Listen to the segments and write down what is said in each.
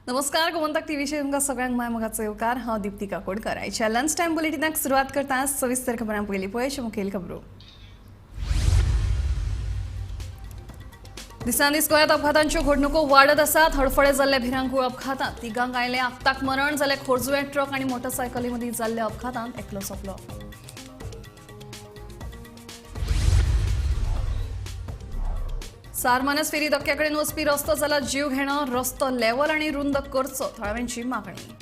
नमस्कार, गोमंतक टीव्हीचेर तुमकां सगळ्यांक माय मोगाचो येवकार. हांव दीप्ती काकोडकर. आयच्या लंच टायम बुलेटिनाक सुरवात करता सविस्तर खबरां. पयलीं पळय मुखेल खबरो. दिसान दीस गोंयांत अपघातांच्यो घडणुको वाडत आसात. हडफडे जाल्ल्या भिरांकूळ अपघातांत तिगांक आयले आक्ताक मरण जाल्यार खोर्जुवें ट्रक आनी मोटरसायकली मदीं जाल्ल्या अपघातांत एकलो सोंपलो. सारमानस फेरी धक्क्याकडेन वचपी रस्तो जाला जीव घेणो. रस्तो लेवल आनी रुंद करचो, थळाव्यांची मागणी.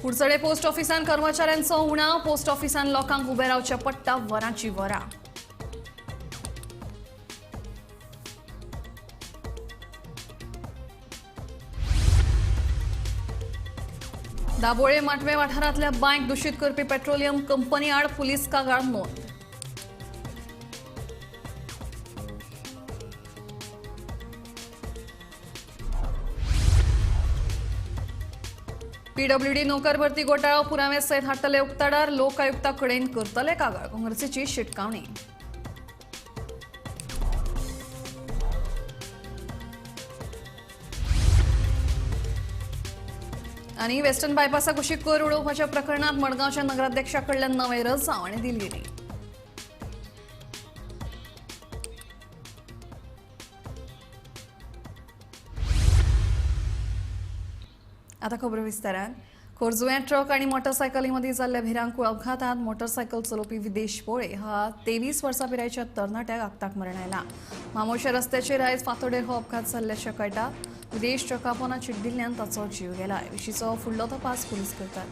कुडचडे पोस्ट ऑफिसान कर्मचाऱ्यांचो उणाव. पोस्ट ऑफिसान लोकांक उबे रावचें पडटा वरांची वरां. दाबोळे माटवे वाठारांतल्या बांयक दूषित करपी पेट्रोलियम कंपनी आड पुलीस कागाळ नोंद. पीडब्ल्यूडी नोकर भरती घोटाळो पुरावे सयत हाडटले उक्ताडार. लोकायुक्ता कडेन करतले कागाळ, काँग्रेसीची शिटकावणी. आनी वेस्टर्न बायपासा कुशीक कोयर उडोवपाच्या प्रकरणात मडगांवच्या नगराध्यक्षा कडल्यान नवे रजांव आनी दिलगिरी. आता खबरो विस्तारान. खोर्जुव्यां ट्रक आनी मोटरसायकली मदीं जाल्ल्या भिरांकूळ अपघातांत मोटरसायकल चलोवपी विदेश पोळे हा 23 वर्सां पिरायेच्या तरणाट्याक आक्ताक मरण आयलां. मामोशा रस्त्याचेर आयज फांतोडेर हो अपघात जाल्ल्याचें कळटा. विदेश ट्रका चिड्डिल्ल्यान ताचो जीव गेला. विशींचो फुडलो तपास पुलीस करतात.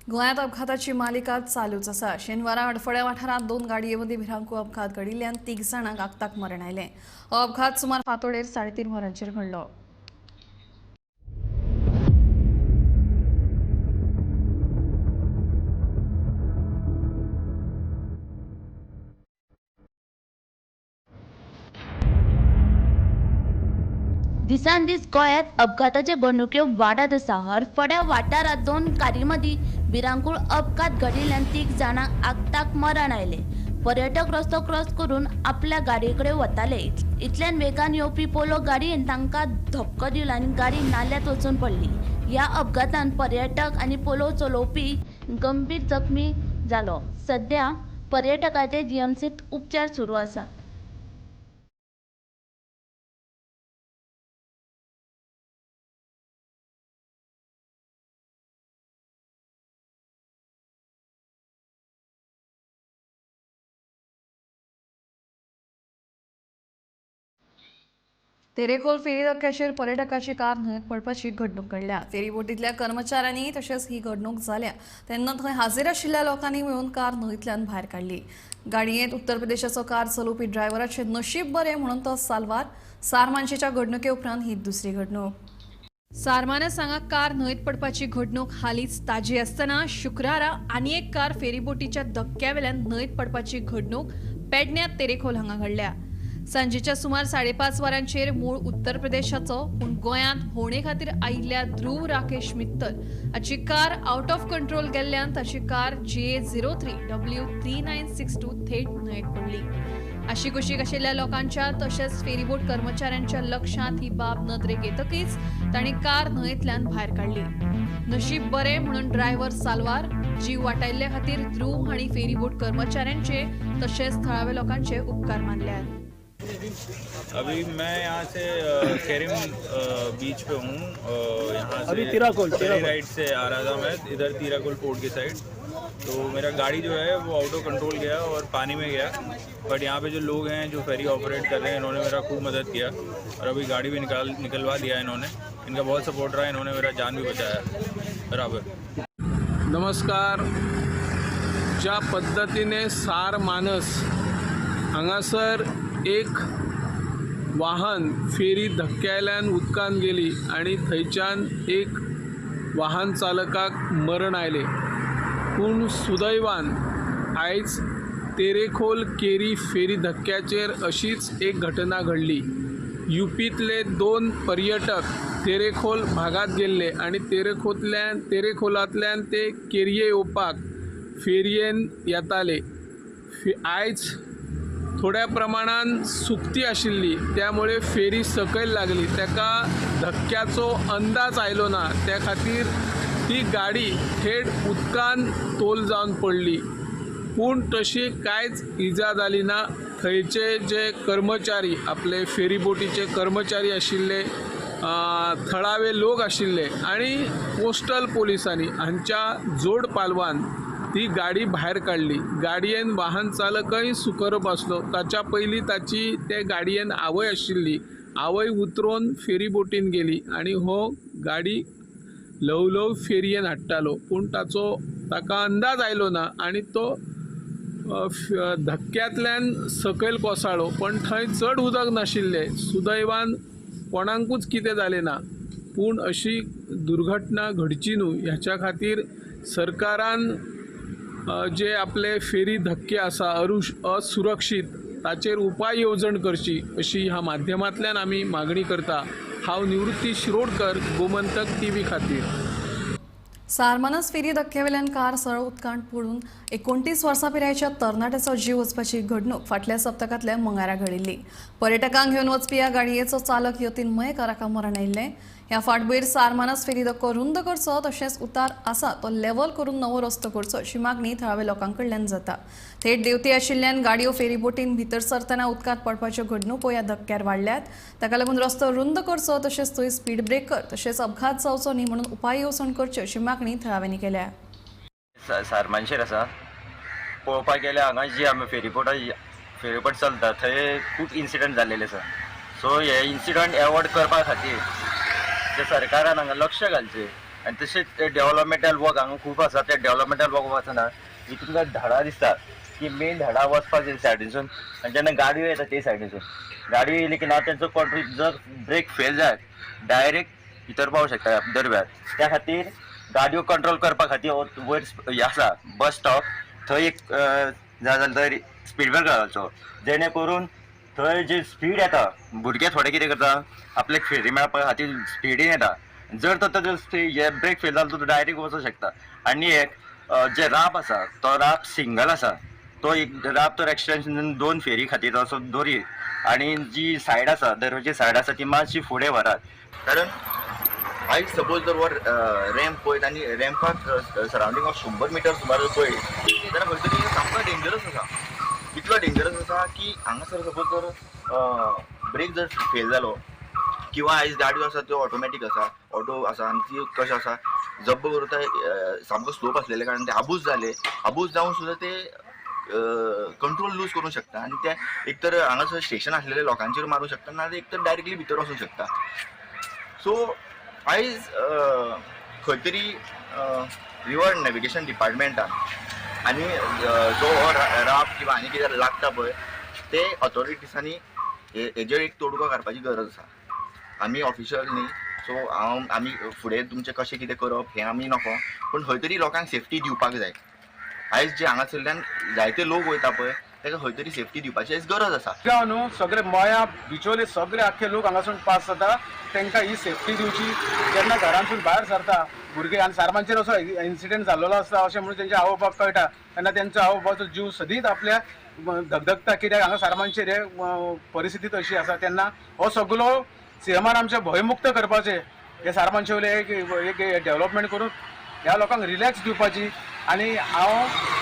गोंयांत अपघाताची मालिका चालूच आसा. शेनवारा हडफड्या वाठारांत दोन गाडये मदीं भिरांकूळ अपघात घडिल्ल्यान 3 जाणांक आक्ताक मरण आयलें. हो अपघात सुमार फांतोडेर 3:30 वरांचेर घडलो. दिसान दीस गोंयांत अपघाताचे घडणुक्यो वाडत आसा. हडफड्या वाठारांत दोन कारी मदीं भिरांकूळ अपघात घडिल्ल्यान 3 जाणांक आक्ताक मरण आयलें. पर्यटक रस्तो क्रॉस करून आपल्या गाडये कडेन वताले. इतल्यान वेगान येवपी पोलो गाडयेन तांकां धपको दिलो आनी गाडी नाल्यात वचून पडली. ह्या अपघातान पर्यटक आनी पोलो चलोवपी गंभीर जखमी जालो. सद्या पर्यटकाचे जीएमसींत उपचार सुरू आसा. तेरेखोल फेरी धक्क्याचेर पर्यटकाची कार न्हंयेत पडपाची घडणूक घडल्या. फेरीबोटींतल्या कर्मचाऱ्यांनी तशेंच ही घडणूक जाल्या तेन्ना थंय हाजीर आशिल्ल्या लोकांनी मेळून कार न्हंयेंतल्यान भायर काडली. गाडयेंत उत्तर प्रदेशाचो कार चलोवपी ड्रायव्हराचें नशीब बरें म्हणून तो साल्वार. सारमानशेच्या घडणुके उपरांत ही दुसरी घडणूक. सारमानस हांगा कार न्हंयेत पडपाची घडणूक हालींच ताजी आसतना शुक्रारा आनी एक कार फेरीबोटीच्या धक्क्यावेल्यान न्हंयेत पडपाची घडणूक पेडण्यात तेरेखोल हांगा घडल्या. सांजेच्या सुमार 5:30 वरांचेर मूळ उत्तर प्रदेशाचो पूण गोंयांत भोंवणे खातीर आयिल्ल्या ध्रुव राकेश मित्तल हाची कार आउट ऑफ कंट्रोल गेल्ल्यान ताची कार GA 03 W 3962 थेट न्हंयेत पडली. आशीकुशीक आशिल्ल्या लोकांच्या तशेंच फेरीबोट कर्मचाऱ्यांच्या लक्षांत ही बाब नदरेक येतकीच तांणी कार न्हंयेंतल्यान भायर काडली. नशीब बरें म्हणून ड्रायव्हर साल्वार. जीव वाटायल्ले खातीर ध्रुव हांणी फेरीबोट कर्मचाऱ्यांचे तशेंच थळाव्या लोकांचे उपकार मानल्यात. अभी मैं यहाँ से केरिम बीच पे हूँ। यहाँ से अभी तिराकोल, फेरी तिराकोल। राइड से आ रहा था मैं इधर तीराकोल पोर्ट की साइड, तो मेरा गाड़ी जो है वो आउट ऑफ कंट्रोल गया और पानी में गया। बट यहाँ पे जो लोग हैं जो फेरी ऑपरेट कर रहे हैं, इन्होंने मेरा खूब मदद किया और अभी गाड़ी भी निकलवा दिया इन्होंने। इनका बहुत सपोर्ट रहा, इन्होंने मेरा जान भी बचाया बराबर। नमस्कार। ज्या पद्दतीने सार मानस हांगासर एक वाहन फेरी धक्क्यायल्यान उदकान गेली आनी थंयच्यान एक वाहन चालकाक मरण आयलें। पूण सुदैवान आयज तेरेखोल केरी फेरी धक्क्याचेर अशीच एक घटना घडली। युपींतले दोन पर्यटक तेरेखोल भागांत गेल्ले आनी तेरेखोलांतल्यान ते केरये येवपाक फेरयेन येताले। आयज थोड्या प्रमाणान सुकती आशिल्ली, त्यामुळे फेरी सकयल लागली। ताका धक्क्याचो अंदाज आयलो ना, त्या खातीर ती गाडी थेट उदकान तोल जावन पडली। पूण तशी कांयच इजा जाली ना। थंयचे जे कर्मचारी, आपले फेरीबोटीचे कर्मचारी आशिल्ले, थळावे लोक आशिल्ले आनी कोस्टल पोलिसांनी हांच्या जोड पालवान ती गाडी भायर काडली। गाडयेन वाहन चालकय सुखरूप आसलो। ताच्या पयलीं ताची ते गाडयेन आवय आशिल्ली, आवय उतरोन फेरीबोटीन गेली आनी हो गाडी ल्हव ल्हव फेरयेन हाडटालो, पूण ताचो ताका अंदाज आयलो ना आनी तो धक्क्यांतल्यान सकयल कोसळ्ळो। पण थंय चड उदक नाशिल्लें, सुदैवान कोणाकूच कितें जालें ना। पूण अशी दुर्घटना घडची न्हू ह्याच्या खातीर सरकारान जे आपले फेरी धक्के आसा असुरक्षीत, ताचेर उपाय येवजण करची अशी ह्या माध्यमांतल्यान आमी मागणी करता। हांव निवृत्ती शिरोडकर, गोमंतक टीव्ही खातीर। सारमानस फेरी धक्क्यावेल्यान कार सरळ उदकांत पडून 29 वर्सां पिरायेच्या तरणाट्याचो जीव वचपाची घडणूक फाटल्या सप्तकांतल्या मंगळारा घडिल्ली। पर्यटकांक घेवन वचपी ह्या गाडयेचो चालक यतीन मयेकर हाका मरण आयिल्लें। ह्या फाटभुंयेर सारमानस फेरी धक्को रुंद करचो तशेंच उतार आसा तो लेवल करून नवो रस्तो करचो अशी मागणी थळाव्या लोकां कडल्यान जाता। थेट देंवती आशिल्ल्यान गाडयो फेरीबोटीन भितर सरतना उदकांत पडपाच्यो घडणुको ह्या धक्क्यार वाडल्यात। ताका लागून रस्तो रुंद करचो तशेंच थंय स्पीड ब्रेकर तशेंच अपघात जावचो न्ही म्हणून उपाय येवजण करच्यो अशी मागणी थळाव्यांनी केल्या। सारमानशेर आसा। पळोवपाक गेल्यार हांगा जी आमी फेरीबोट चलता थंय खूब इन्सिडंट जाल्लेले आसा। सो हे इन्सिडंट एवॉयड करपा खातीर ते सरकारान हांगा लक्ष घालचें आनी तशेंच डेवलपमेंटल वर्क हांगा खूब आसा, ते डेवलपमेंटल वर्क वचना। ही तुमकां झाडां दिसता की मेन झाडां वचपाक जाय सायडीनसून, आनी जेन्ना गाडयो येता ते सायडीनसून गाडयो येयली की ना तेंचो कंट्रोल जर ब्रेक फेल जायत डायरेक्ट भितर पावूंक शकता दर्यार। त्या खातीर गाडयो कंट्रोल करपा खातीर वयर हें आसा बस स्टॉप, थंय एक जाय जाल्यार थंय स्पीड ब्रेकर घालचो, जेणे करून थंय जी स्पीड येता भुरगे थोडे कितें करता आपल्याक फेरी मेळपा खातीर स्पिडीन येता, जर तर ताजो हे ब्रेक फेल जालो तो डायरेक्ट वचूंक शकता। आनी एक जे राप आसा तो राप सिंगल आसा, तो एक राप तर एक्सटेंशन दोन फेरी खातीर असो दोरी, आनी जी सायड आसा दर्याची सायड आसा ती मातशी फुडें व्हरात। कारण आयज सपोज जर वर रॅम्प पळयत आनी रॅम्पाक सरावंडींग ऑफ 100 मिटर सुमार जर पळयत जाल्यार खंय तरी सामको डेंजरस आसा। इतलो डेंजरस आसा की हांगासर सपोज जर ब्रेक जर फेल जालो किंवा आयज गाडयो आसा त्यो ऑटोमॅटीक आसा, ऑटो आसा आनी ती कशें आसा जब्ब करून सामको स्लोप आसलेले कारणान ते आबूज जाले, आबूज जावन सुद्दां ते कंट्रोल लूज करूंक शकता आनी ते एक तर हांगासर स्टेशन आसलेले लोकांचेर मारूंक शकता, नाजाल्यार एक तर डायरेक्टली भितर वचूंक शकता। सो आयज खंय तरी रिवर नॅविगेशन डिपार्टमेंटान आनी जो हो राप किंवा आनी कितें लागता पळय ते ऑथॉरिटीजांनी हेजेर एक तोडगो काडपाची गरज आसा। आमी ऑफिशियल न्ही, सो हांव आमी फुडें तुमचें कशें कितें करप हें आमी नको, पूण खंय तरी लोकांक सेफ्टी दिवपाक जाय। आयज जे हांगासरल्यान जायते लोक वयता पळय ताका खंय तरी सेफ्टी दिवपाची आयज गरज आसा। गांव न्हू सगळे मळ्या बिचोले सगळे आख्खे लोक हांगासून पास जाता, तांकां ही सेफ्टी दिवची। जेन्ना घरांतसून भायर सरता भुरगे आनी सारमांचेर असो इन्सिडंट जाल्लो आसता अशें म्हणून तेंचे आवय बापाक कळटा, तेन्ना तेंचो आवय बापाचो जीव सदींच आपल्या धगधगता, कित्याक हांगा सारमांचेर हे परिस्थिती अशी आसा। तेन्ना हो सगलो सीएमान आमचे भंयमुक्त करपाचें, हे सारमांचे वयले एक डेवलपमेंट करून ह्या लोकांक रिलॅक्स दिवपाची। आनी हांव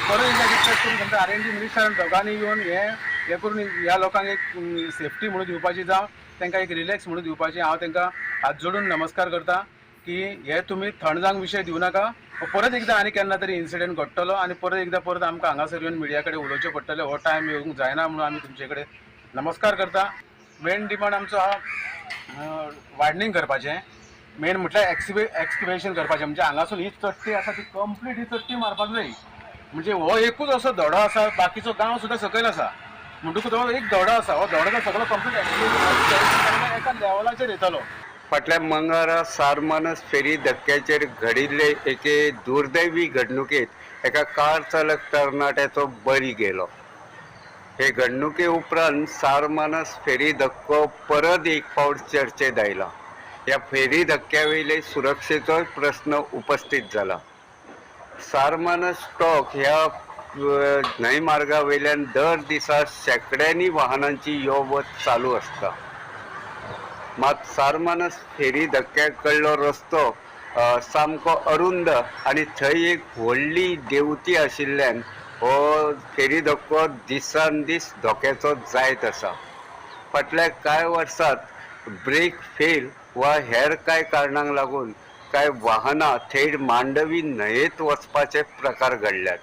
परत एकदा रिक्वेस्ट करून सांगता, आर एन डी मिनिस्टरान दोगांनी येवन हे हें करून ह्या लोकांक एक सेफ्टी म्हणून दिवपाची जावं तांकां एक रिलॅक्स म्हणून दिवपाची हांव तांकां हात जोडून नमस्कार करता की हे तुमी थंड जावंक विशय दिवं नाका. परत एकदां आनी केन्ना तरी इन्सिडंट घडटलो आनी परत एकदां परत आमकां हांगासर येवन मिडिया कडेन उलोवचें पडटलें. हो टायम येवंक जायना म्हणून आमी तुमचे कडेन नमस्कार करता. मेन डिमांड आमचो आहा वायडनींग करपाचें, मेन म्हटल्यार एक्सक्युएशन करपाचें. म्हणजे हांगासून ही चट्टी आसा ती कंप्लीट ही चट्टी मारपाक जाय. म्हणजे हो एकूच असो धडो आसा, बाकीचो गांव सुद्दां सकयल आसा, म्हणटकूच हो एक धडो आसा, हो धडो सगळो कंप्लीट एक्सक्युएशन एका लेवलाचेर येतलो. फाटल्या मंगळारा सारमानस फेरी धक्क्याचेर घडिल्ले एके दुर्दैवी घडणुकेंत एका कार चालक तरणाट्याचो बळी गेलो. हे घडणुके उपरांत सारमानस फेरी धक्को परत एक फावट चर्चेत आयला. ह्या फेरी धक्क्या वयले सुरक्षेचोय प्रस्न उपस्थित जाला. सारमानस स्टॉक ह्या न्हंय मार्गा वयल्यान दर दिसा शेंकड्यांनी वाहनांची यो वच चालू आसता. मात सारमानस फेरी धक्क्या कडलो रस्तो सामको अरुंद आनी थंय एक व्हडली देंवती आशिल्ल्यान हो फेरी धक्को दिसान दीस धोक्याचो जायत आसा. फाटल्या कांय वर्सांत ब्रेक फेल वा हेर कांय कारणांक लागून कांय वाहनां थेट मांडवी न्हंयेंत वचपाचे प्रकार घडल्यात.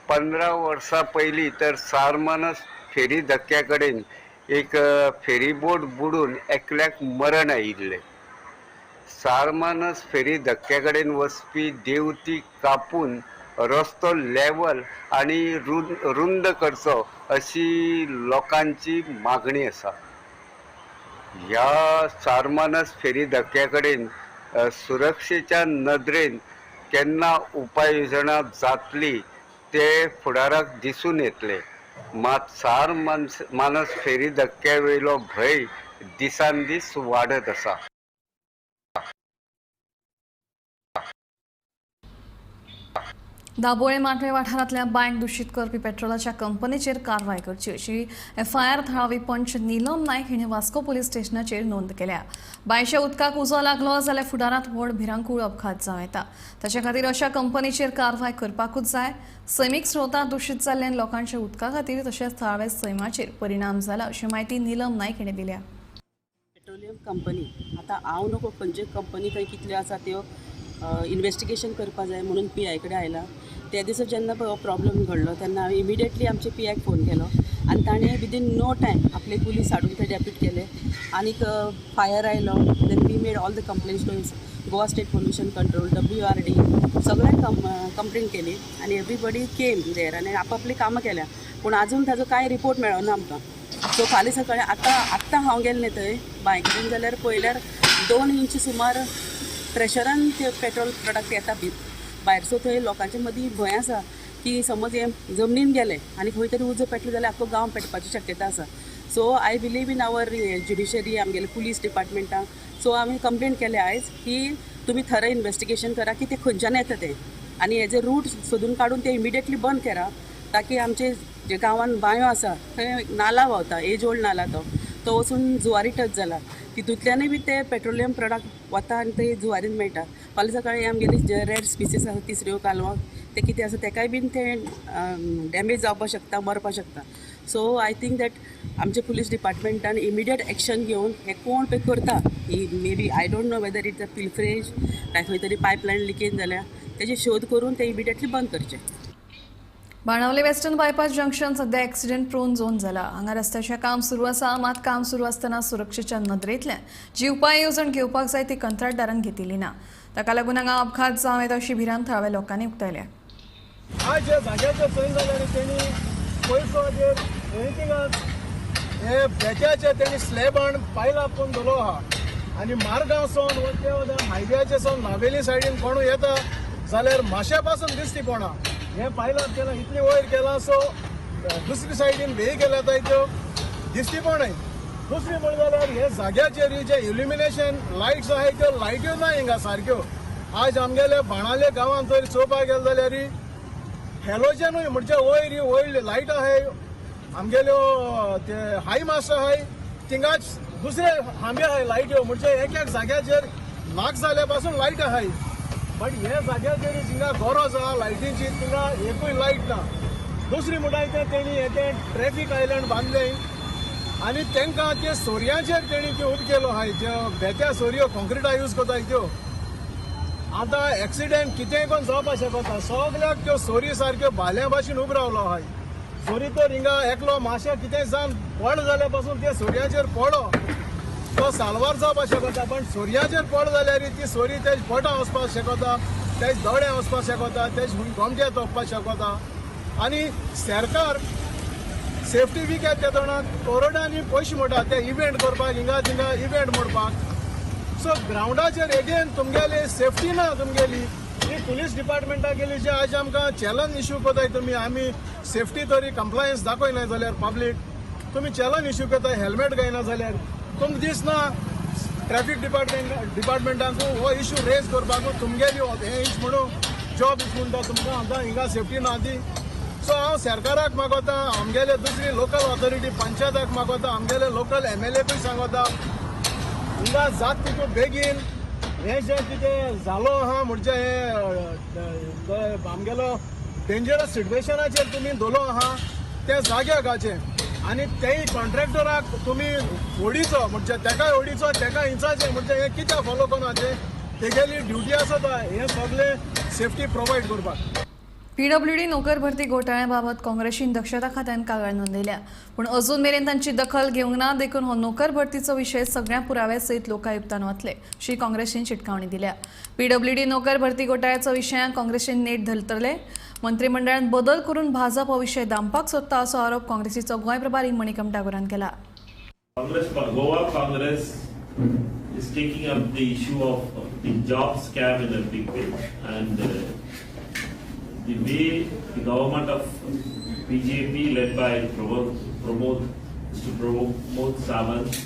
15 वर्सां पयलीं तर सारमानस फेरी धक्क्या कडेन एक फेरीबोट बुडून एकल्याक मरण आयिल्लें. सारमानस फेरी धक्क्या कडेन वचपी देंवती कापून रस्तो लेवल आनी रुंद करचो अशी लोकांची मागणी आसा. ह्या सारमानस फेरी धक्क्या कडेन सुरक्षेच्या नदरेन केन्ना उपाय येवजणां जातली ते फुडाराक दिसून येतले. मात सारमानस फेरी धक्क्या वयलो भंय दिसान दीस वाडत आसा. दाबोळे माटवे वाठारांतल्या बांयक दुशीत करपी पेट्रोलाच्या कंपनीचेर कारवाय करची अशी एफआयआर थळावी पंच नीलम नायक हिणें वास्को पुलीस स्टेशनाचेर नोंद केल्या. बांयच्या उदकाक उजो लागलो जाल्यार फुडारांत व्हड भिरांकूळ अपघात जावं येता. ताचे खातीर अशा कंपनीचेर कारवाय करपाकूच जाय. सैमीक स्रोतां दुशीत जाल्ल्यान लोकांच्या उदका खातीर तशेंच थळाव्या सैमाचेर परिणाम जाला अशी म्हायती नीलम नायक हिणें दिल्या. पेट्रोलियम कंपनी आतां हांव नको खंयचे कंपनी थंय कितल्यो आसा त्यो इन्वेस्टिगेशन करपा जाय म्हणून पी I कडेन आयला. त्या दिसा जेन्ना पळय हो प्रॉब्लम घडलो तेन्ना हांवें इमिडिएटली आमचे पी आयक फोन केलो आनी ताणें विदीन नो टायम आपले पुलीस हाडून थंय डेप्यूट केले आनीक फायर आयलो. Then we made all the complaints to Goa State Pollution Control, WRD सगळ्यांक कंप्लेन केली आनी एवरीबडी केम there आनी आपापली कामां केल्या. पूण आजून ताजो कांय रिपोर्ट मेळना आमकां. सो फाल्यां सकाळीं आतां आत्तां हांव गेल्लें थंय बांय कडेन जाल्यार पळयल्यार 2 इंच सुमार प्रेशरान ते पेट्रोल प्रोडक्ट येता भायर. सो थंय लोकांच्या मदीं भंय आसा की समज हें जमनीन गेलें आनी खंय तरी उजो पेटलो जाल्यार आख्खो गांव पेटपाची शक्यता आसा. So I believe in our judiciary, आमगेले पुलीस डिपार्टमेंटाक. सो आमी कंप्लेन केल्या आयज की तुमी थरो इन्वेस्टिगेशन करा की तें खंयच्यान येता तें आनी हेजे रूट सोदून काडून ते इमिडिएटली बंद करा ताकी आमचे जे गांवान बांयो आसा थंय नाला व्हांवता, एज ओल्ड नाला, तो वचून जुवारी टच जाला, तितूंतल्यानूय बी ते पेट्रोलियम प्रोडक्ट वता आनी ते जुवारीन मेळटा. फाल्यां सकाळीं आमगेली जे रेड स्पिसीस आसा तिसऱ्यो कालवां ते कितें आसा तेकाय बीन ते डॅमेज जावपाक शकता, मरपाक शकता. सो I think that आमचे पुलीस डिपार्टमेंटान इमिडिएट एक्शन घेवन हें कोण पळय करता, may be I don't know whether it's a pilferage काय खंय तरी पायपलायन लिकेज जाल्या तेजे शोध करून ते इमिडिएटली बंद करचे. बाणावले वेस्टर्न बायपास जंक्शन सध्या एक्सिडेंट प्रोन झोन जाला. हांगा रस्त्याचें काम सुरू आसा, मात काम सुरू आसतना सुरक्षेच्या नदरेंतल्यान जी उपाय येवजण घेवपाक जाय ती कंत्राटदारान घेतिल्ली ना. ताका लागून हांगा अपघात जावं येता अशी भिरांत थळाव्या लोकांनी उक्तायल्या. आज ह्या जाग्याचेर चोयन जाल्यार तेणी पयसो एनिथिंग हे बेक्याचे तेणी स्लॅबान पायला पण दवरलो आहा आनी मार्गांव सावन वता हायव्याचे सावन नावेली सायडीन कोणू येता जाल्यार माश्या पासून दिसती पडना. हें पायलाप केलां इतलें वयर केलां, सो दुसरी सायडीन वेय केल्या त्यो दिसती पडनाय. दुसरी म्हणलें जाल्यार हे जाग्याचेर जे इल्युमिनेशन लायट्स आहाय त्यो लायट्यो ना हिंगा सारक्यो. आज आमगेले बाणाले गांवांत जर चोवपाक गेले जाल्यार हेलोजनूय म्हणजे वयर वयर लायट आहाय आमगेल्यो ते हाय मास्ट आहाय थिंगाच दुसरे खांबे आहाय लायट्यो, म्हणजे एक एक जाग्याचेर नाक जाल्या पासून लायट आहाय, बट हे जाग्याचेर जिंगा गरज आहा लायटीची थिंगा एकूय लायट ना. दुसरी म्हणटाय तें तेणी हें तें ट्रॅफीक आयलंड बांदलें आनी तांकां ते सोरयांचेर तेणी त्यो उब केलो आहाय, त्यो बेत्या सोरयो कॉन्क्रिटा यूज करताय त्यो. आतां एक्सिडेंट कितेंय कोण जावपाक शकता. सगल्याक त्यो सोरी सारक्यो भाल्या भाशेन उब रावलो आहाय. सोरी तर हिंगा एकलो मातशें कितेंय जावन पड जाल्या पासून ते सोरयाचेर पडो तो साल्वार जावपाक शकता, पण सोरयाचेर पड जाल्यार ती सोरी तेज पोटां वचपाक शकता, तेज दोळे वचपाक शकता, तेज गोमटे तोपपाक शकता. आनी सरकार सेफ्टी वीक येता तेन्ना करोडांनी पयशे मोडटा ते इव्हेंट करपाक, हिंगा थिंगा इव्हेंट मोडपाक. सो ग्रावंडाचेर एगेन तुमगेली सेफ्टी ना तुमगेली. ही पुलीस डिपार्टमेंटा गेली जे आज आमकां चॅलंज इश्यू करताय तुमी. आमी सेफ्टी तरी कंप्लायन्स दाखयना जाल्यार पब्लीक तुमी चॅलंज इश्यू करताय, हेल्मेट घायना जाल्यार तुमकां दिसना ट्रॅफीक डिपार्टमेंटांक हो इश्यू रेज करपाक तुमगेली हें इश म्हणून जॉब इश म्हणटा तुमकां आतां हिंगा सेफ्टी ना ती. सो हांव सरकाराक मागोता, आमगेले दुसरी लोकल ऑथॉरिटी पंचायताक मागोता, आमगेले लोकल एमएलएकूय सांगोता हिंगा जात तितू बेगीन हें जें कितें जालो आहा म्हणजे हें आमगेलो डेंजरस सिट्युएशनाचेर तुमी दवरलो आहा तें जाग्याक घालचें आनी तेय कॉन्ट्रॅक्टराक तुमी ओडीचो म्हणजे तेकाय ओडीचो तेका इंचाचें म्हणजे हें कित्याक फॉलो करना तें तेगेली ड्युटी आसता हें सगळें सेफ्टी प्रोवायड करपाक. पीडब्ल्यूडी नोकर भरती घोटाळ्याबाबत काँग्रेसीन दक्षता खात्यान कागाळ नोंदयल्या, पूण अजून मेरेन तांची दखल घेवंक ना. देखून हो नोकर भरतीचो विशय सगळ्या पुराव्या सयत लोकायुक्तान वतले अशी काँग्रेसीन शिटकावणी दिल्या. पीडब्ल्यूडी नोकर भरती घोटाळ्याचो विशयाक काँग्रेसीन नेट धरतले. मंत्रिमंडळान बदल करून भाजप हो विशय दामपाक सोदता असो आरोप काँग्रेसीचो गोंय प्रभारी मणिकम टागोरान केला. Goa Congress is taking up the issue of the job scam in a big way, and the way the government of BJP led by Mr. Pramod Sawant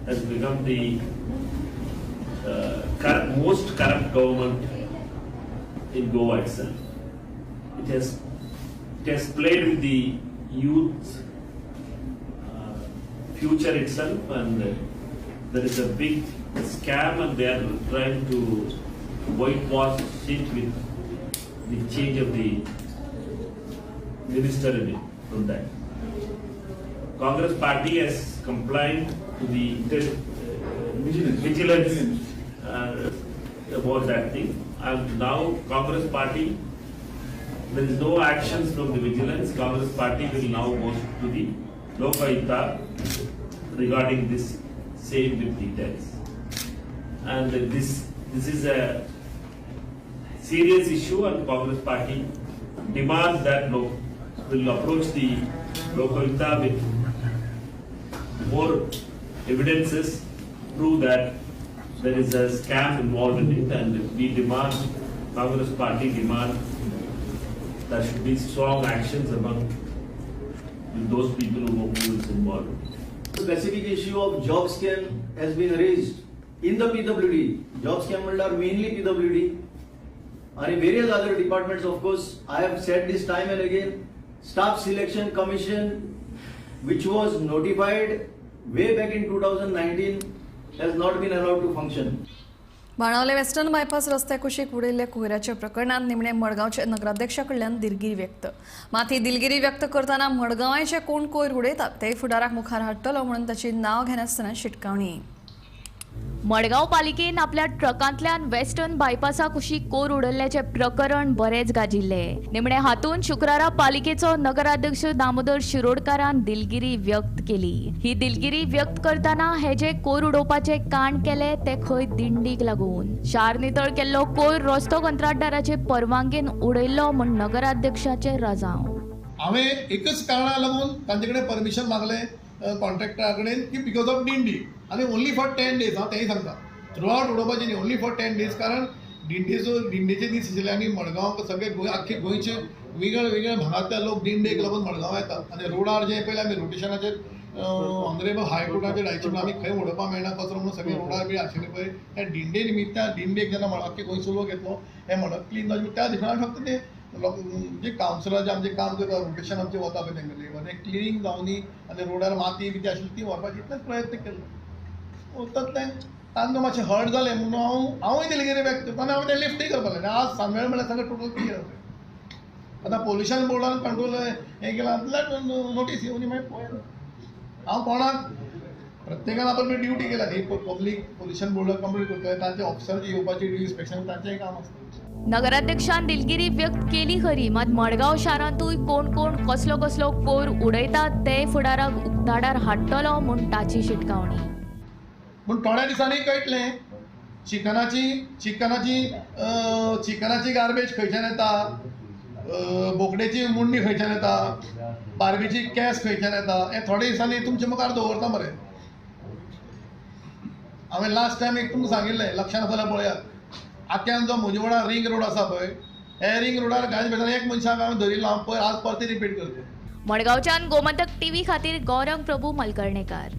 has become the most corrupt government in Goa itself. It has played with the youth future itself, and there is a big scam, and they are trying to whitewash it with the change of the minister in it from that. Congress party has complained to the vigilance about that thing, and now Congress party, there is no actions from the vigilance. Congress party will now go to the Lokayukta regarding this same with details. And this is a serious issue, and Congress party demands that will approach the Lokayukta with more evidences, prove that there is a scam involved in it, and we demand, Congress party demand, there should be strong actions among those people who is involved. The specific issue of job scam has been raised in the PWD. Job scam are mainly PWD and various other departments. Of course, I have said this time and again, Staff Selection Commission, which was notified way back in 2019, has not been allowed to function. Benaulim western bypass रस्त्या कुशीक उडयल्ल्या कोयराच्या प्रकरणात निमणे मडगांवच्या नगराध्यक्षा कडल्यान दिलगिरी व्यक्त. मात ही दिलगिरी व्यक्त करतना मडगांवाचे कोण कोयर उडयतात ते फुडाराक मुखार हाडटलो म्हणून ताची नांव घेनासतना शिटकावणी. मडगांव पालिकेन आपल्या ट्रकांतल्यान वेस्टर्न बायपासा कुशीक कोर उडयल्ल्याचें प्रकरण बरेंच गाजिल्लें. निमणे हातूंत शुक्रारा पालिकेचो नगराध्यक्ष दामोदर शिरोडकारान दिलगिरी व्यक्त केली. ही दिलगिरी व्यक्त करतना हे जे कोर उडोवपाचें कांड केलें तें खंय दिंडीक लागून शार नितळ केल्लो कोयर रस्तो कंत्राटदाराचे परवानगेन उडयल्लो म्हूण नगराध्यक्षाचें रजांव. हांवें एकच कारणा लागून तांचे कडेन परमिशन मागलें कॉन्ट्रॅक्टरा कडेन की because of दिंडी आनी ओन्ली फॉर 10 डेज. हांव तेंय सांगता, थ्रू आवट उडोवपाचें न्ही, ओन्ली फॉर 10 डेज. कारण दिंडेचे दीस आशिल्ले आनी मडगांव सगळे आख्खे गोंयचे वेगळे वेगळे भागांतले लोक दिंडेक लागून मडगांव येतात आनी रोडार जे पयले आमी रोटेशनाचेर ऑनरेबल हायकोर्टाचेर डायरेक्शन आमी खंय उडोवपाक मेळना कचरो म्हणून सगळे रोडार बी आशिल्ले पळय त्या दिंडे निमित्तान दिंडेक जेन्ना आख्खे गोंयचो लोक येतलो हें म्हणत क्लीन जावचें. त्या दिसांनी फक्त ते लोक जे कावन्सिलर जे आमचें काम करता रोटेशन आमचें वता पळय तेंगेलें तें क्लिनींग जावनी आनी रोडार माती बी ती आशिल्ली ती व्हरपाची इतलेच प्रयत्न केल्लो. तातूंतल्यान तांकां मातशें हर्ट जालें म्हणून हांवूय दिलगिरी व्यक्त आनी हांवें तें लिफ्टूय करपाक लागलें. आज सांजवेळ म्हळ्यार सगळें टोटल क्लियर जालें. आतां पोल्युशन बोर्डान कंट्रोल हें केलां जाल्यार नोटीस येवनी मागीर पळय. हांव कोणाक प्रत्येकान आपली ड्युटी केला न्ही, पब्लीक पोल्युशन बोर्डाक कंप्लीट करतले, तांचे ऑफिसर येवपाची इन्स्पेक्शन तांचें काम आसता. नगराध्यक्षान दिलगिरी व्यक्त केली खरी, मात मडगांव शारांतूय कोण कोण कसलो कसलो कोयर उडयतात ते फुडाराक उक्ताडार हाडटलो म्हूण ताची शिटकावणी. पूण थोड्या दिसांनी कळटलें चिकनाची चिकनाची चिकनाची गार्बेज खंयच्यान येता, बोकडेची मुंडी खंयच्यान येता, बार्बीची केस खंयच्यान येता, हें थोड्या दिसांनी तुमचे मुखार दवरता मरे. हांवें लास्ट टायम एक तुमकां सांगिल्लें, लक्षान आसा जाल्यार पळयात, आक्यान जो मुजवाडा रिंग रोड आसा पळय, हे रिंग रोडार गायज बेजार एक मनशाक हांवें धरिल्लो, हांव पळय आज परते रिपीट करता. मडगांवच्यान गोमंतक टीव्ही खातीर गौरंग प्रभू मलकर्णेकार.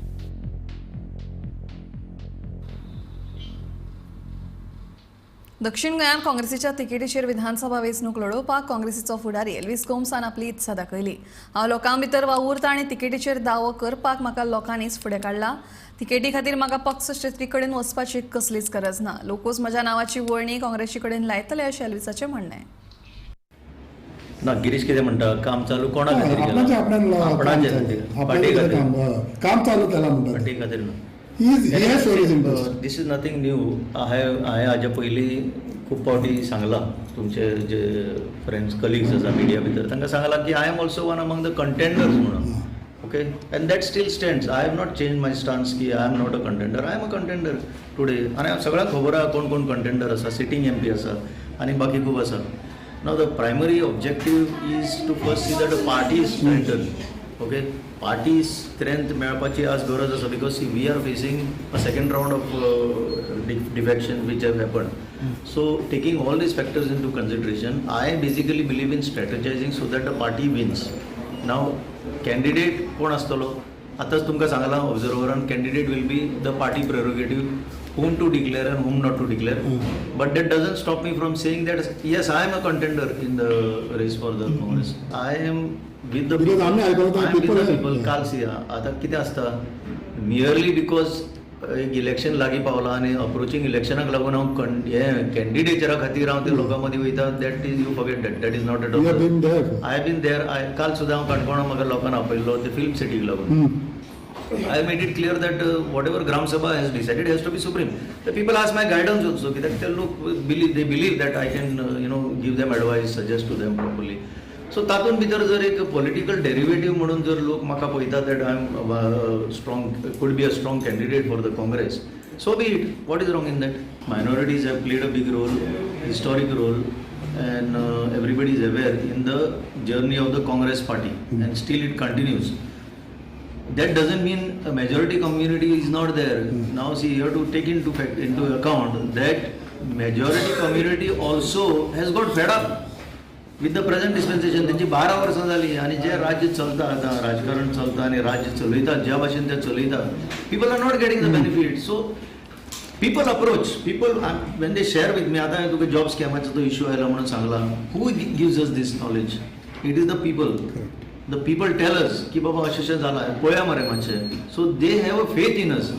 दक्षिण गोंयांत काँग्रेसीच्या तिकेटीचेर विधानसभा वेंचणूक लढोवपाक काँग्रेसीचो फुडारी एल्वीस गोम्सान आपली इत्सा दाखयली. हांव लोकां भितर वावुरता आनी तिकेटीचेर दावो करपाक म्हाका लोकांनीच फुडें काडला. तिकेटी खातीर म्हाका पक्ष श्रेष्ठी कडेन वचपाची कसलीच गरज ना. लोकूच म्हज्या नांवाची वळणी काँग्रेसी कडेन लायतले अशें एल्वीसाचें म्हणणें. ना गिरीश कितें म्हणटा, काम चालू कोणा खातीर केलां? आपणाचे खातीर, पार्टी खातीर काम चालू केलां म्हणटा, पार्टी खातीर ना. This is nothing new. हांवें हाजे पयलीं खूब फावटी सांगलां तुमचे जे फ्रेंड्स कलिग्स आसा मिडिया भितर तांकां सांगलां की I am also one among the contenders म्हणून. Okay, and that still stands. I have not change my stance की I am not a contender. I am a contender today. आनी सगळ्यांक खबर आहा कोण कोण कंटेंडर आसा, सिटींग एम पी आसा आनी बाकी खूब आसा. Now the primary objective is to first see that the party is strengthen. Okay, party strength मेळपाची आज गरज आसा because see we are facing a second round of defection which have happened. So taking all these factors into consideration, I basically believe in strategizing so that the party wins. Now candidate कोण आसतलो आतांच तुमकां सांगलां ऑब्जर्वरान, candidate will be the party prerogative whom to declare and whom not to declare. But that doesn't stop me from saying that yes, I am a contender in the race for the Congress. I am with the people. I am with the people. काल C आतां कितें आसता, merely because एक election लागीं पावलां आनी अप्रोचींग इलेक्शनाक लागून हांव हें कॅन्डिडेचरा खातीर हांव त्या लोकां मदीं वयता, that is you forget that, that is not at all. I have been there. काल सुद्दां हांव काणकोणा म्हाका लोकांक आपयल्लो ते फिल्म सिटीक लागून. I made it clear that whatever Gram Sabha has decided has to be supreme. The people ask my guidance also, that they look believe, they believe that I can you know give them advice, suggest to them properly. So तातूंत भितर जर एक political derivative म्हणून जर लोक म्हाका पळयता that I am strong, could be a strong candidate for the Congress, so be it. What is wrong in that? Minorities have played a big role, historic role, and everybody is aware in the journey of the Congress party, and still it continues. That doesn't mean a majority community is not there. Now see, you have to take into fact, into account that majority community also has got fed up with the present dispensation. त्यांची 12 वर्सां जाली आनी जे राज्य चलता आतां, राजकारण चलता आनी राज्य चलयता ज्या भाशेन ते चलयता, people are not getting the benefit. So people approach, people when they share with me, आतां तुका जॉब स्कॅमाचो तो इश्यू आयला म्हणून सांगला, who gives us this knowledge? It is the people. The people tell us की बाबा अशें अशें जालां पळया मरे मातशें. So they have a faith in us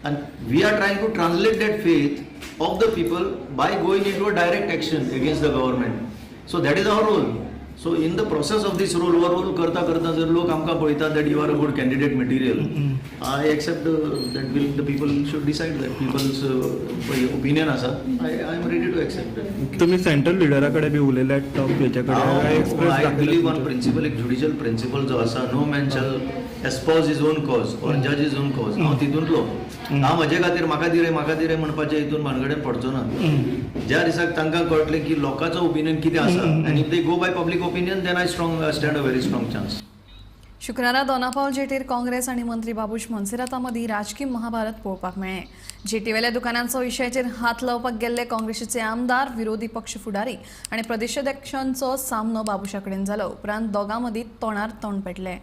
and we are trying to translate that faith of the people by going into a direct action against the government. So that is our role. So in the process of this role, हो role करता करता जर लोक आमकां पळयता that you are a good candidate material, I accept that will the people should decide that people's opinion आसा, I am ready to accept that. तुमी central लिडरा कडेन बी उलयले टॉप हेच्या कडेन? I believe on principle, एक ज्युडिशियल प्रिंसिपल जो आसा, no man shall espouse his own cause or जज his own cause. हांव तितूंतलो, हांव म्हजे खातीर म्हाका दी रे म्हाका दी रे म्हणपाचें हितून भानगडेन पडचो ना. ज्या दिसाक तांकां कळटलें की लोकांचो ओपिनियन कितें आसा आनी if they go by public opinion then I strong stand a very strong chance. शुक्रारा दोनापावल जेटीर काँग्रेस आनी मंत्री बाबूश मोन्सेराता मदीं राजकी महाभारत पळोवपाक मेळ्ळें. जेटीवेल्या दुकानांचो विशयाचेर हात लावपाक गेल्ले काँग्रेसीचे आमदार, विरोधी पक्ष फुडारी आनी प्रदेशाध्यक्षांचो सामनो बाबूशा कडेन जालो. उपरांत दोगां मदीं तोंडार तोंड पेटलें.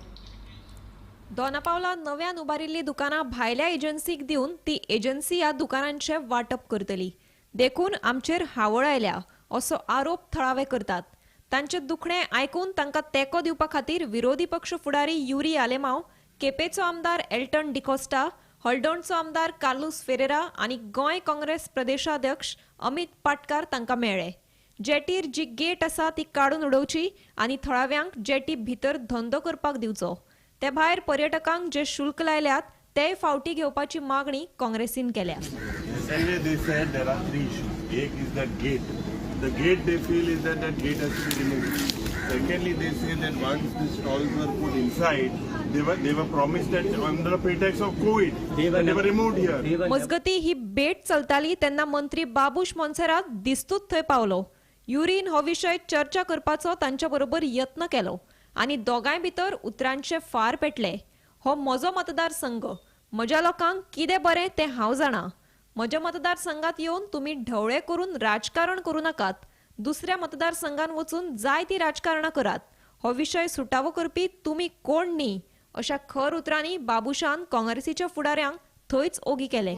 दोनापावला नव्यान उबारिल्ली दुकानां भायल्या एजन्सीक दिवन ती एजन्सी ह्या दुकानांचें वांटप करतली, देखून आमचेर हावळ आयल्या असो आरोप थळावे करतात. तांचे दुखणें आयकून तांकां तेंको दिवपा खातीर विरोधी पक्ष फुडारी युरी आलेमाव, केपेचो आमदार एल्टन डिकोस्टा, हळदोणचो आमदार कार्लूस फेरेरा आनी गोंय काँग्रेस प्रदेशाध्यक्ष अमित पाटकार तांकां मेळ्ळे. जेटीर जी गेट आसा ती काडून उडोवची आनी थळाव्यांक जेटी भितर धंदो करपाक दिवचो. ते भायर पर्यटकांक जे शुल्क लायल्यात ते फावटी घेवपाची मागणी काँग्रेसीन केल्या. एक is that gate. The gate they feel is that that gate has to be removed. Secondly, they say that once the stalls were put inside, they were promised that under the pretext of COVID, they were removed here. मजगती ही भेट चलताली तेन्ना मंत्री बाबूश मोन्सेरात दिस्तूच थंय पावलो. Urine हो विशय चर्चा करपाचो तांच्या बरोबर यत्न केलो आनी दोगांय भितर उतरांचे फार पेटले. हो म्हजो मतदारसंघ, म्हज्या लोकांक कितें बरें तें हांव जाणा. म्हज्या मतदारसंघात येवन तुमी ढवळे करून राजकारण करूं नाकात, दुसऱ्या मतदारसंघात वचून जाय ती राजकारणां करात. हो विशय सुटावो करपी तुमी कोण न्ही अशा खर उतरांनी बाबूशान काँग्रेसीच्या फुडाऱ्यांक थंयच ओगी केले.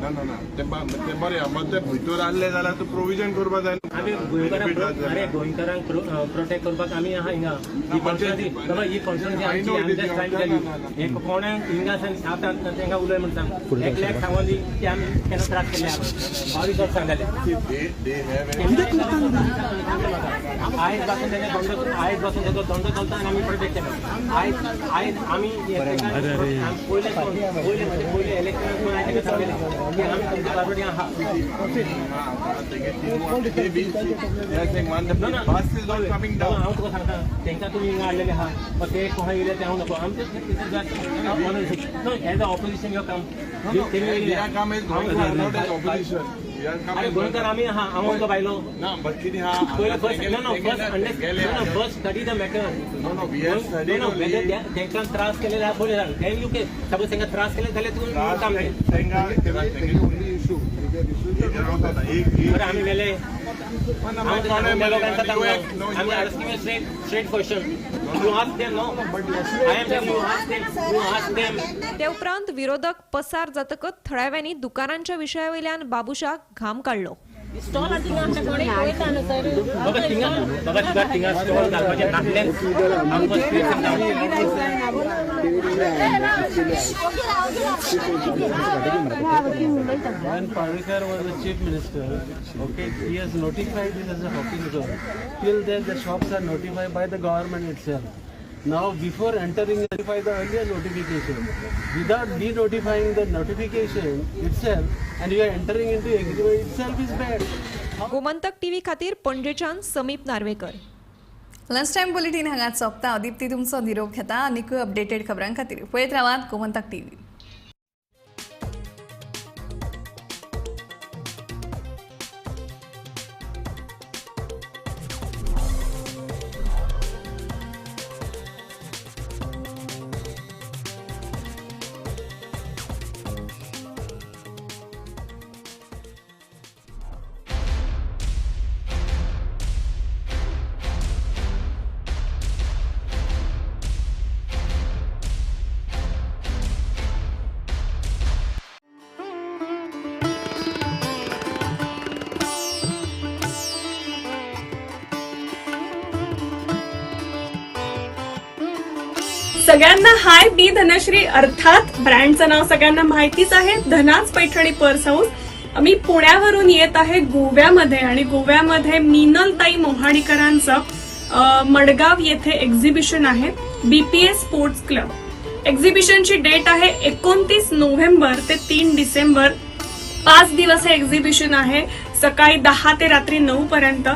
ना ना ना ते बरें आमकां ते भितर आहले जाल्यार तूं प्रोविजन करपा जाय. आमी गोंयकारांक गोंयकारांक प्रोटेक्ट करपाक आमी आहा हिंगा. ही कॉन्स्टिट्युएन्सी आमची, आमच्या टायम जाली. हे कोणाक हिंगा आतां तांकां उलय म्हण सांग, एकल्याक सांगोन दी की आमी केन्ना त्रास केल्ले 22 वर्सां जाले. आयज पासून तेणे धंदो, आयज पासून तेजो धंदो चलता आनी आमी प्रोटेक्ट केलो. आयज आयज आमी पयले पयले पयले इलेक्शन तांकां सांगलें की आमी तुमच्या बरोबर आहा. हांव तुका सांगता, तांकां तुमी हिंगा हाडलेले आहा, ते कोहा येयले ते हांव नको. आमचे एज अ ऑपोजिशन यो काम. अरे गोंयकार आमी आहा, हांव तुका भायलो फर्स्ट स्टडी the matter. तांकां त्रास केलेले आहा पयले सांग, then you can suppose तांकां त्रास केले जाल्यार तूं काम. बरें आमी मेले ते उपरांत विरोधक पसार जातकच थळाव्यांनी दुकानांच्या विशयावयल्यान बाबूशाक घाम काडलो. When Parrikar was the chief minister, okay, he has notified this as a hawking zone. Till then, the shops are notified by the government itself. Now, before entering, notify the earlier notification. Without de-notifying the notification itself, and you are entering into agreement itself is bad. Gomantak TV खातीर पणजेच्यान Sameep Narvekar. Lunch time bulletin हांगा सोंपता. दीप्ती तुमचो निरोप घेता. आनीकूय updated खबरां खातीर पळयत रावात गोमंतक टीव्ही. सगळ्यांना हाय, मी धनश्री. अर्थात ब्रँडचं नाव सगळ्यांना माहितीच आहे, धनाज पैठणी पर्स हाऊस. मी पुण्यावरून येत आहे गोव्यामध्ये आणि गोव्यामध्ये मीनलताई मोहाडीकरांचं मडगाव येथे एक्झिबिशन आहे, बीपीएस स्पोर्ट्स क्लब. एक्झिबिशनची डेट आहे 29 नोव्हेंबर ते 3 डिसेंबर. 5 दिवस हे एक्झिबिशन आहे, सकाळी 10 ते रात्री 9 पर्यंत.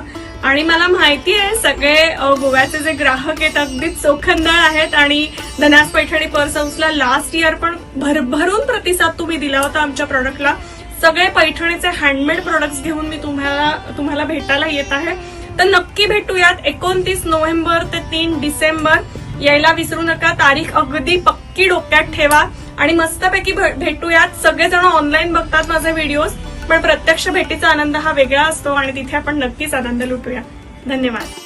आणि मला माहिती आहे सगळे गोव्याचे जे ग्राहक आहेत अगदीच चोखंदळ आहेत आणि धनाज पैठणी पर्स हाऊसला लास्ट इयर पण भरभरून प्रतिसाद तुम्ही दिला होता आमच्या प्रोडक्टला. सगळे पैठणीचे हँडमेड प्रोडक्ट्स घेऊन मी तुम्हाला भेटायला येत आहे, तर नक्की भेटूयात 29 नोव्हेंबर ते 3 डिसेंबर. यायला विसरू नका, तारीख अगदी पक्की डोक्यात ठेवा आणि मस्तपैकी भेटूयात. सगळेजण ऑनलाईन बघतात माझे व्हिडिओज, पण प्रत्यक्ष भेटीचा आनंद हा वेगळा असतो आणि तिथे आपण नक्कीच आनंद लुटूया. धन्यवाद.